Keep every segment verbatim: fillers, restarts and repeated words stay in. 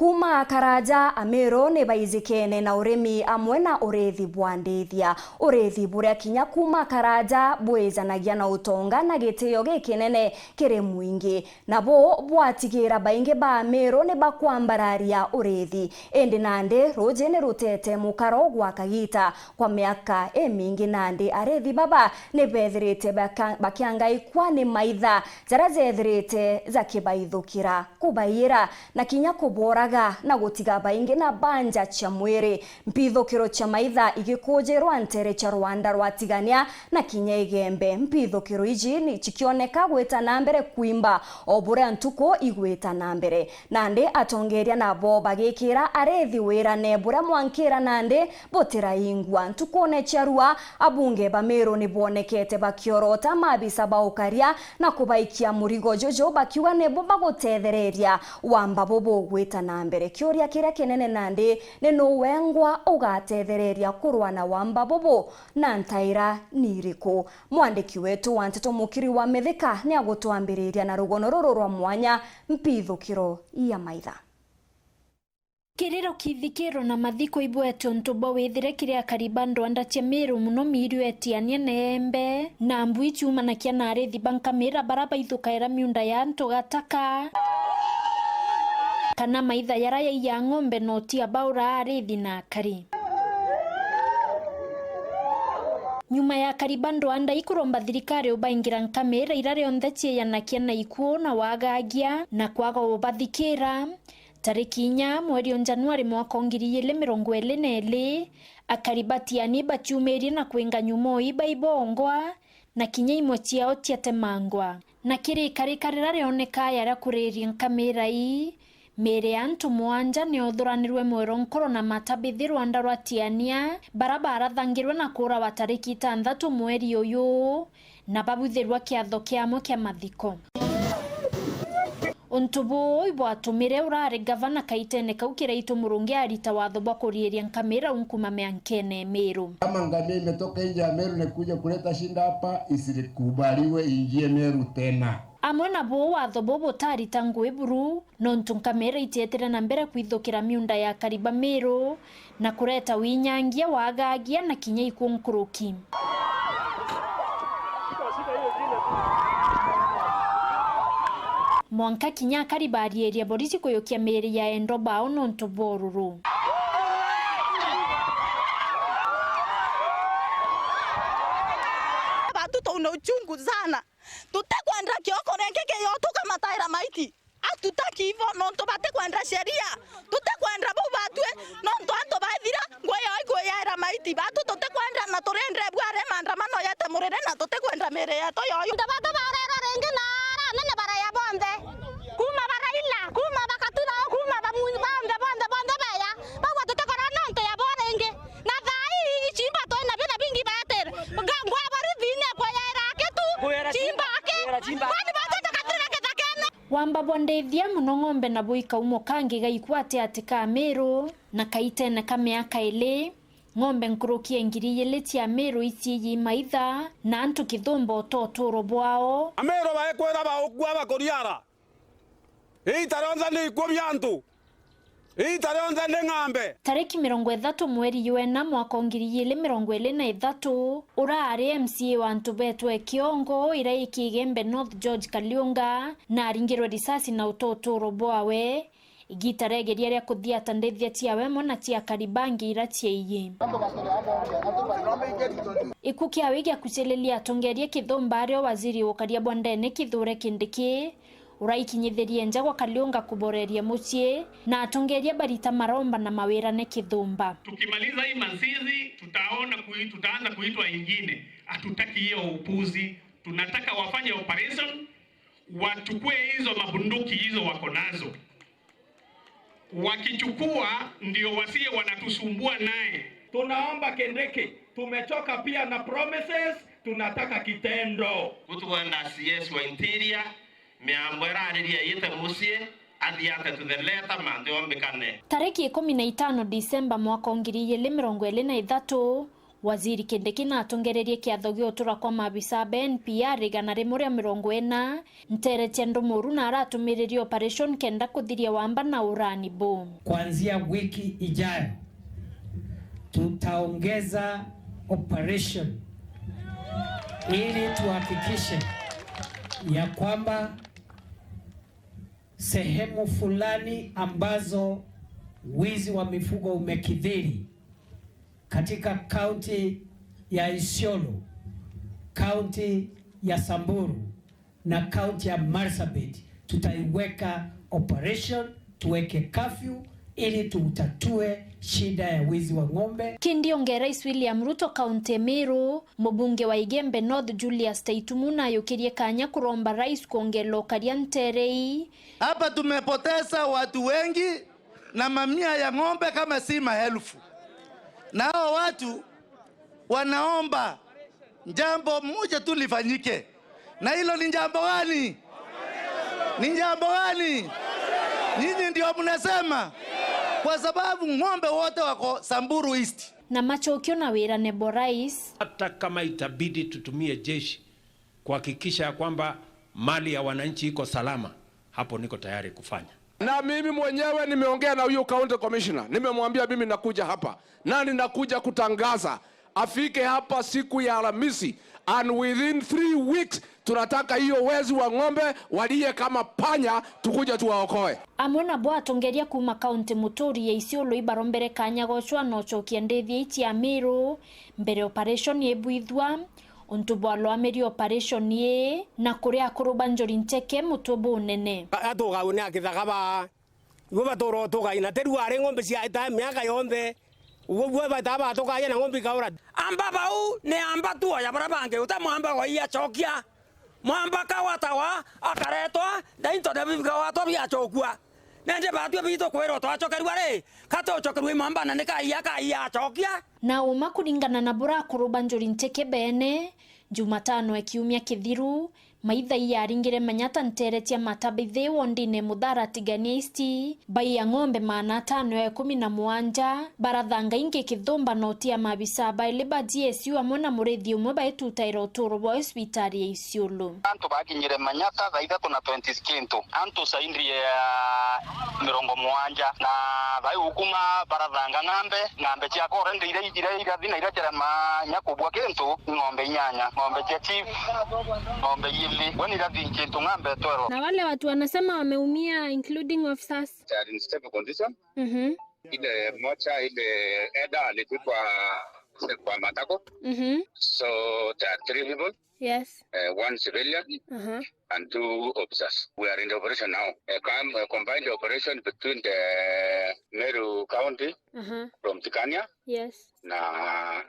Kuuma karaja, Ameru ni baijikene na urimi amwe na urithi bwa ndithia. Urithi buria kinya kuuma karaja bwijanagia na utonga na gitio gikinene kiri mwingi. Nabo bwatigira baingi ba Ameru ni bakwambararia urithi. Indi nandi ruji ni rutete mukaro gwa kagita. Kwa miaka imingi nandi arithi baba ni bethirite baka-, bakiangaikwa ni maitha jaria jethirite jakibaithukira, kubaiyira, na kinya kuboraga, na gutiga baingi na banja cia mwiri. Mpithukiro cia maitha igikujirwa ntere cia rwanda rwa Tigania na kinya Igembe. Mpithukiro iji ni cikioneka gwita na mbere kwimba o buria ntuku igwita na mbere. Nandi atongeria nabo bagikira arithi wirane buria mwankira nandi butiraingwa. Ntukune cia rua, abunge ba Meru ni bonekete bakiorota maabisa ba ukaria na kubaikia murigo juju, bakiuga nibo bagutethereria wamba bubu gwita na mbere. Kiuria kiria kinene nandi ni nuu wengwa ugatethereria kurwa na wamba bubu, na ntaira ni iriku? Mwandiki wetu wa nteto Mukiri wa Mithika ni agutwambiriria na rugono ruru rwa mwanya, mpithukiro ya maitha. Kiriro, kithikiro na mathiko ibwete untu bwa withire kiri akari ba ndwanda cia Meru, muno miiru ya Tigania na Igembe, na mbui ciumanakia na arithi ba nkamira bara baithukaira miunda ya antu gataka, kana maitha yara yaiya ng'ombe na utia baura arithi na akari. Nyuma ya akari ba ndwanda ikuromba thirikari ubaingira nkamira ira rionthe cieyanakia na ikuu na wagagia na kwaga ubathikira, tariki inya mweri o Januari mwaka o ngiri igiri mirongo iri na iri, akari ba Tigania ibaciumirie na kwinga nyuma o iba ibongwa, na kinya imwe ciao ciatemangwa. Na kiri ikarika rira rioneka yaria kuririe nkamira ii, miiri ya antu mwanja ni yothuranirwe Mwero Nkuru na Matabithirwa rwanda rwa Tigania, bara barathangirwe na kuurawa tariki itanthatu mweri uyu, na babuthirwa kiatho kiamwe kia mathiko. Untu buu ibwatumire urari gavana kaitene kau kiraitu Murungi arita watho bwa kuriiria nkamira u nkuma miankene Miru. Kama ngamia imetoka nje ya Meru na kuja kuleta shida hapa, isikubaliwe ingie Meru tena. Amwe na buu, watho buu butarita ngui buru, nontu nkamira itietire na mbere kwithukira miunda ya akari ba Miru, na kureta winyangia, wagagia na kinya ikuu nkuruki. Mwanka kinya akari barieria borisi kuyukia miiri ya endwa bao nontu bwa ururu. Batu tuna uchungu sana. Tutikwenda kioko ringi kiyo tukamataira maiti. Atutaki ivo nontu batikwenda sheria. Tutikwenda bau batue nontu antu baithira ngui yao ikuyaira maiti. Batu tutikwenda na turinde bware maandamano yete murire na tutikwenda miiri yetu yoyu. Nda batu barerwa ringi na ara anene baraya bonthe. Kuma ba Raila, kuma ba Katuro, kuma ba Mu-, bonthe, bonthe, bonthe beya. Bau tutikorwa na ntu ya bo ringi. Na thaa ii ichimba twina bina bingi batere. Nga-, ngwa borithi ni kuyaira aki tu. Chimba aki. Kwani batu tukatura kithakene? Wamba bwa ndithia muno ng'ombe na buikaumo kangi gaikwa ati ati ka Miru, na kaitene ka miaka ili, ng'ombe nkuruki ya ngiri igiri cia Miru iciiji maitha, na antu kithumba uta uturo bwao. Amiru baekwira baukua bakuriara. Iita rionthe ni ikuo bia antu. Iita rionthe ni ng'ambe. Tariki mirongo ithatu mweri jwa ina mwaka o ngiri igiri mirongo iri na ithatu, uraari M C A wa antu betwe Kiongo, ira i Kigembe North, George Kaliunga, na aringirwe risasi na uta uturo bwawe. Igiita regeria ria kuthiata ndithia ciawe amwe na cia akari bangi ira ciaiyi. Iku kiawe giakuciriria atongeria kithumba ario waziri wa ukaria bwa ndene Kithure Kindiki, uraikinyithirie nja gwa Kaliunga kuboreria mucii, na atongeria barita maromba na mawirane kithumba. Tukimaliza hii mazishi, tutaona kui-, tutaanza kuitwa ingine. Hatutaki hiyo upuzi. Tunataka wafanye operation, wachukue hizo mabunduki hizo wako nazo. Wakichukua ndio wasiye wanatusumbua naye. Tunaomba Kindiki, tumechoka pia na promises, tunataka kitendo. Gutukwenda C S wa Interior, miambo irariria yite mucii, athiate to the letter, mantu yombikane. Tariki ikumi na itano Disemba mwaka o ngiri igiri mirongo iri na ithatu, Waziri Kindiki natongererie kiatho gia utura kwa maabisa ba N P R igana rimwe ria mirongo ina, ntere cia Ndumuru na aratumiririe operation kenda kuthiria wamba na urani bu. Kuanzia wiki ijayo, tutaongeza operation ili tuhakikishe ya kwamba sehemu fulani ambazo wizi wa mifugo umekithiri katika kaunti ya Isiolo, kaunti ya Samburu na kaunti ya Marsabit, tutaiweka operation, tuweke curfew ili tutatue shida ya wizi wa ng'ombe. Kindi onge Rais William Ruto kaunti ya Meru, mubunge wa Igembe North Julius Taitumu nayukirie kanya kuromba rais kwongera ukaria ntere ii. Hapa tumepoteza watu wengi na mamia ya ng'ombe kama si maelfu. Na hao watu wanaomba jambo moja tu lifanyike. Na hilo ni jambo gani? Ni jambo gani? Nyinyi ndio mnasema, kwa sababu ng'ombe wote wako Samburu East. Na macokio na wira nebo rais. Hata kama itabidi tutumie jeshi kuhakikisha ya kwamba mali ya wananchi iko salama, hapo niko tayari kufanya. Na mimi mwenyewe nimeongea na huyu county commissioner, nimemwambia mimi nakuja hapa na ninakuja kutangaza afike hapa siku ya Alhamisi, and within three weeks tunataka hiyo wezi wa ng'ombe walie kama panya, tukuje tuwaokoe. Amwe nabo atongeria kuuma kaunti muturi ya Isiolo ibarombere kanya gocwa na ucokia ndithia ici ya Meru mbere operation ibwithwa. Untu bwa lwamiri operation ii na kuri akuru ba Njuri Ncheke mutwe bunene. Atugawe ni akithaga ba. Ibo batura utugai na teri wari ng'ombe ciaita miaka yonthe. Uguo buo baita batugaia na ng'ombe ikaura. Amba bau ni amba tuoya bara bangi uta mwamba gwa ia cokia. Mwamba kawatawa akaretwa na into na bibigawatwa biacokua. Nende batue bitu kwirwa twacokerua ri, ka tucokerua imwamba na ni kaia kaia acokia. Na uma kuringana na bura akuru ba Njuri Ncheke bene, Jumatano e kiumia kithiru, maithai yaringire manyata ntere cia Matabithi wondine Muthara Tigania East, baiya ng'ombe maana atano ya ikumi na mugwanja, barathanga ingi kithumba na utia maabisa baili ba G S U amwe na murithi umwe baitutaira uturo bwao cibitari ya Isiolo. Antu bakinyire manyata thaa ithatu na twenty kintu, antu saindri ya mirongo mugwanja, na thaa iu ukuma barathanga ng'ambe, ng'ambe cia already iria, iria irathi na iria cirema nya kubua kintu, ng'ombe inyanya, ng'ombe cia chief, ng'ombe ili, wani irathi kintu ng'ambe twelve. Na wale watu wanasema wameumia, including officers? They are in stable condition. Mhm. Ile moja ile eda alipigwa kwa matako. Mhm. So there are three people. Yes. Uh, one civilian. Uh-huh. And two officers. We are in the operation now. A com-, a combined operation between the Meru County, uh-huh, from Tigania, yes, na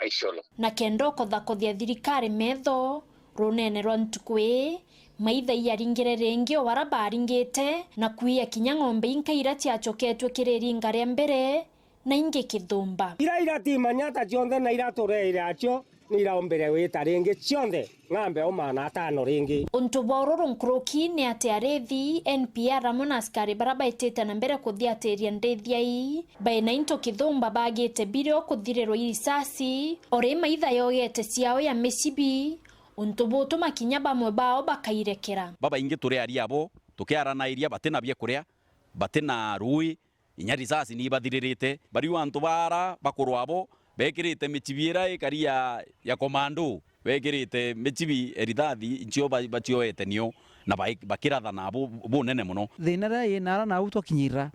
Isiolo. Na kenda ukothakothia thirikari metho, runene rwa ntuku ii, maithai yaringire ringi o bara baringite, na kuia kinya ng'ombe inka ira ciacoketue kiri iringa ria mbere, na ingi kithumba. Ira iratimanyata cionthe na iratureire acio, ni iraombire gwita ringi cionthe ng'ambe o maana atano ringi. Untu bwa ururu nkuruki ni ati arithi, N P R amwe na askari bara baitite na mbere kuthiatiria ndithia ii, baina into kithumba bagite biri o kuthirirwa i risasi, o ri maitha yogete ciao ya micibi, untu butuma kinya bamwe bao bakairekera. Babaingi turi aria abo, tukiaranairia, batina biakuria, batina ruui, inya risasi ni ibathiririte. Bariu antu bara bakurwa abo, bekirite micibi ira ikari ya, ya komando, bekirite micibi erithathi ncio ba-, bacioete nio, na bai-, bakirathana abo bunene mono. Thina ria ina ara nau twakinyirira,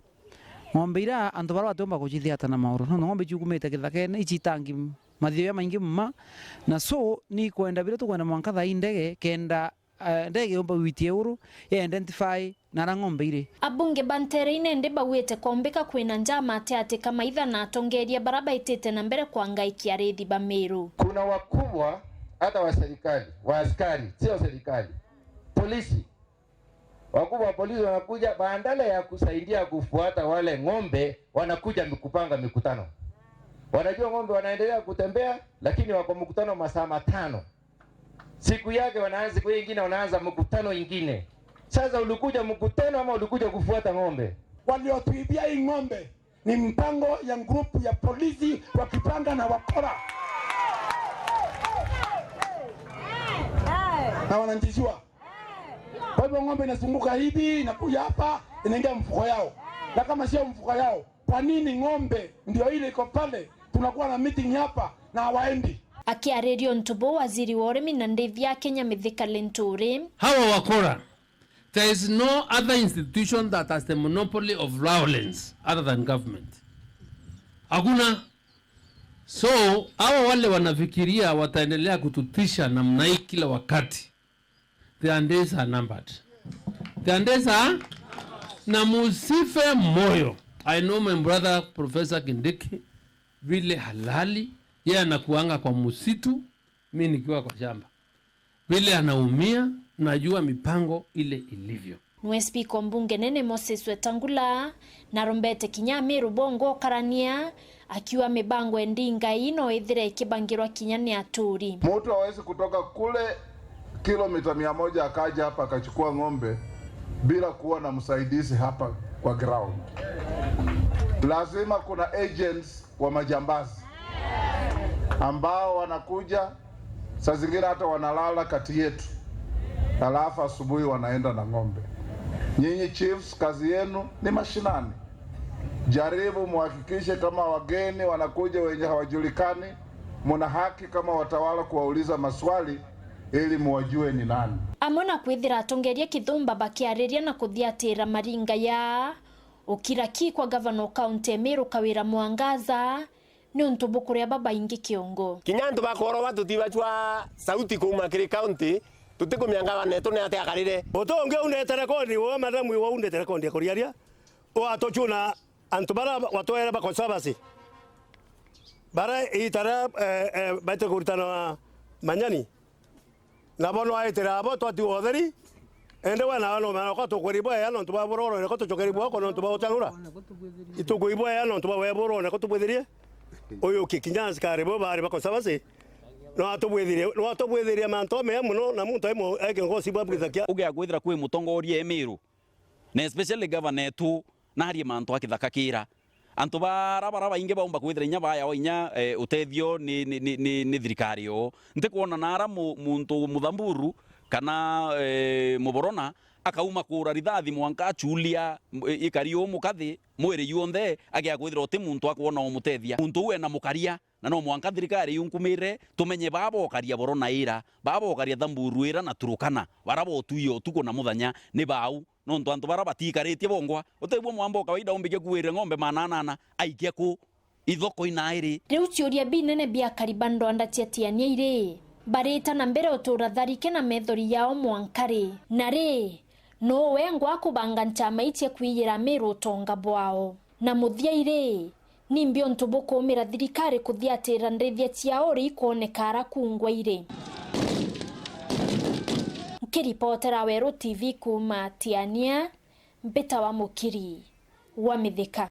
ng'ombe ira antu bara batiumba kucithiata na mauru, nontu ng'ombe ciukumite kithakene, icitangi mathio jamaingi mma, na so ni kwenda bira tukwenda mwanka thaa ii ndege kenda eh, ndege yumba gwitia iguru, ya identify na ara ng'ombe iri. Abunge ba ntere ine ndi bauite kombika kwina njama ati ati Kamaitha na atongeria bara baitite na mbere kwangaikia arithi ba Meru. Kuna wakubwa hata wa serikali, wa askari, sio serikali, polisi. Wakubwa wa polisi wanakuja, badala ya kusaidia kufuata wale ng'ombe, wanakuja kupanga mikutano. Wanajua ng'ombe wanaendelea kutembea, lakini wako mkutano masaa matano. Siku yake wanaanza, siku ingine wanaanza mkutano ingine. Sasa ulikuja mkutano ama ulikuja kufuata ng'ombe? Waliotuibia hii ng'ombe ni mpango ya grupu ya polisi wakipanga na wakora. Na wananchi jua. Kwa hivyo ng'ombe inazunguka hivi, inakuja hapa, inaingia mfuko yao. Na kama sio mfuko yao, kwa nini ng'ombe ndio ile iko pale? Tunakuwa na meeting hapa na hawaendi. Akiariria untu buu, waziri wa urimi na ndithi ya Kenya Mithika Linturi. Hawa wakora, there is no other institution that has the monopoly of violence other than government. Hakuna. So, hawa wale wanafikiria wataendelea kututisha namna hii kila wakati, their days are numbered. Their days are, na musife moyo. I know my brother Professor Kindiki, vile halali, yeye anakuanga kwa msitu, mi nikiwa kwa shamba. Vile anaumia, najua mipango ile ilivyo. Niwe spika wa mbunge nene Moses Wetangula, na arombete kinya Amiru bongwa ukarania, akiuga mibango ya ndinga ii no ithire ikibangirwa kinya ni aturi. Mtu hawezi kutoka kule kilomita mia moja akaja hapa akachukua ng'ombe bila kuwa na msaidizi hapa kwa ground. Lazima kuna agents wa majambazi ambao wanakuja, saa zingine hata wanalala kati yetu, alafu asubuhi wanaenda na ng'ombe. Nyinyi chiefs, kazi yenu ni mashinani. Jaribu muhakikishe kama wageni wanakuja wenye hawajulikani, muna haki kama watawala kuwauliza maswali ili muwajue ni nani. Amwe na kwithira atongeria kithumba bakiariria na kuthiatira maringa ya ukira ki kwa gavana wa kaunti ya Meru Kawira Mwangaza, ni untu bukuria babaingi kiongo. Kinya antu ba Koroba tutibacwa sauti kuuma kiri county, tutikumenya ngavana etu ni atia akarire. Uti ungi undete rekondi, uwe madamu iwe undete rekondi ya kuriaria, ugatucuna antu bara watwere ba conservancy, bara iita ria, eh, eh, baite kuritana manyani. Nabo nwaitire abo twatigwa utheri, indi we nawe numenya ko tukwiri bwea nontu bwa buroro, ko tucokeri bwako nontu bwa utang'ura. Itukwiri bwea nontu bwa we buroro, ko tubwithirie. Uyu ki kinya askari bo bari ba conservancy, no atubwithirie, no atubwithirie mantu amea mono, na muntu ai mo-, ai kiongozi bwa bwithakia. Ugia kwithira kwi mutongoria e Meru, na especially governor etu, narie mantu a kithaka kira. Antu bara, bara baingi baumba kwithira inya bayao inya, eh, utethio ni, ni, ni, ni, ni thirikari yoo. Ntikwona nara mu-, muntu Muthamburu kana, eh, Muborona akauma kuura rithathi mwanka achulia, m-, i-, ikari uu mukathi, mwiri juonthe, agia kwithira uti muntu akwona umutethia. Muntu uu ena mukaria, na no mwanka thirikari yunkumire, tumenye baa bokaria Borona ira, baa bokaria Thamburu ira na Turukana, bara botuia utuku na muthenya, ni bau. Nontu antu bara batiikaritie bongwa, utibwo mwamba o kawaida umbikia kuire ng'ombe maana anana, aikia ku? Ithoko inairi. Riu ciuria binene bia akari ba ndwanda cia Tiania iri, barita na mbere utura tharike na methori yao mwanka ri? Na ri, nuu wengwa akubanga nchama ii cia kwiyira Miru utonga bwao? Na muthia iri, nimbi untu bukuumira thirikari kuthiatira ndithia ciao ri ikwoneka ara kungwa iri? Nkiripotera Weru T V kuuma Tiania, mbita wa Mukiri wa Mithika.